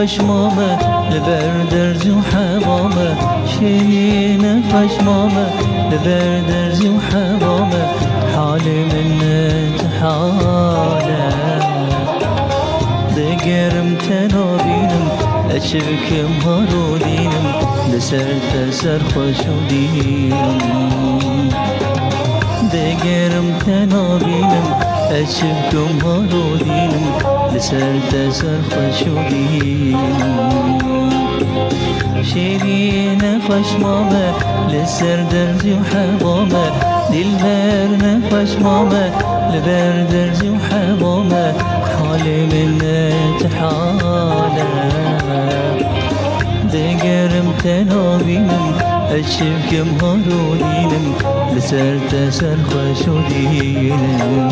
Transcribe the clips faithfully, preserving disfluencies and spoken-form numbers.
Xweş mame, li ber derzî û heva me, şêrîne xweş mame, li ber derzî û heva me, halê min ne ti hal e. Digerim te nabînim, ez çi bikim harodînim, li ser te serxweş û dînim. Digerim te nabînim, ez çi bikim harodînim, li ser te serxweş û dînim. Şêrîne xweş mame, li ser derzî û heva me, dîlber ne xweş mame, li ber derzî û heva me, halê min ne ti hal e. Digerim te nabînim, ez çi bikim harodînim, li ser te serxweş û dînim.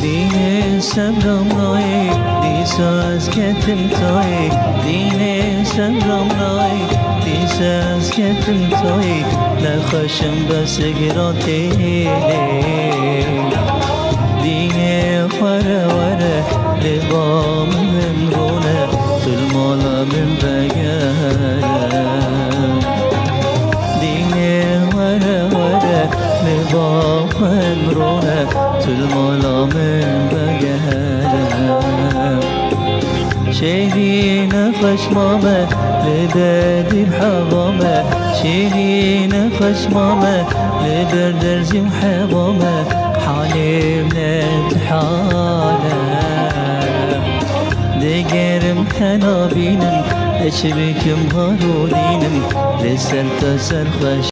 Dînê sebram nayê, dîsa ez ketim tayê. Dînê sebram nayê, dîsa ez ketim tayê. Nexweşim bes gira tê. Dînê were were, lê ba min rûne, tu li mala min vegere. Dînê were were, lê ba min rûne, tu li mala min vegere. Şêrîne xweş mame, li ber dîl heva me. Şêrîne xweş mame, li ber derzî û heva me. Halê min ne ti hal e. Digerim te nabînim, ez çi bikim harodînim, li ser te serxweş